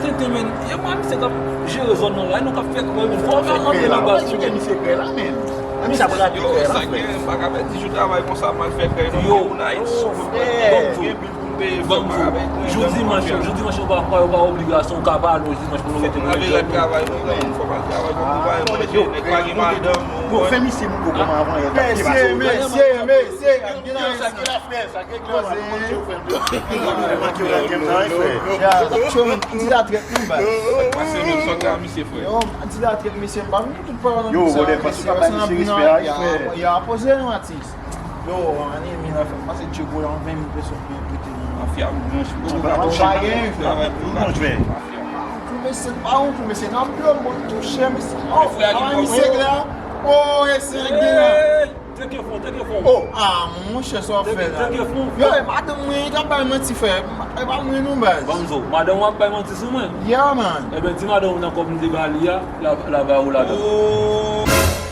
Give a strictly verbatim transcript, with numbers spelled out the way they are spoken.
Tenten, men, e pa misye k ap jere zòn nan la, e nou k ap fè krèy, men fò w ka antre nan baz tou. Kite misye krèy la, men. Misye ap rate krèy la, frè. Yo, sa gen, m pa ka pèdi jou travay konsa, m al fè krèy nan moun Ayiti. Bon, bon, bon, jou dimanch, jou dimanch, yo pa, yo pa obligasyon, ou ka pa al, jou dimanch, pou nou rete pou travay, fò m al travay, pou travay, manje, nèg pa gen madanm. Yo, fè misye mouko kòman avan, yo t ap pase. Mesye, mesye, mesye, gen nan sa ki la frè, sa gen koze. Manke w la gen tan, frè. Ya, anti la trèt nou, baz. Pase nou sòt la, misye, frè. Yo, anti la trèt, mesye, m pa vin tout pawòl nan sa, mesye, sa nan bina, ya, ya, poze nou, atis. Yo, anime la fè pase Tchebo la, yon ven mil peso byen prete li. Mafya, bon, bon, bon, travay pou nou, frè. Pou mesye, pa yon pou mesye, nan blo, bon, tou chè, mesye. Oh, travay misye la. Oh, e se gen la. Teke fon, teke fon. Oh, ah, monchè, sa w ap fè la. Teke fon. Yo, e madanm mwen, li t ap bay manti, frè. E pa mwen non, baz. Banzo, madanm w ap bay manti sou mwen? Yeah, man. Ebyen, di madanm ou nan kòb m te ba li a, la, la ba ou ladan. Oh.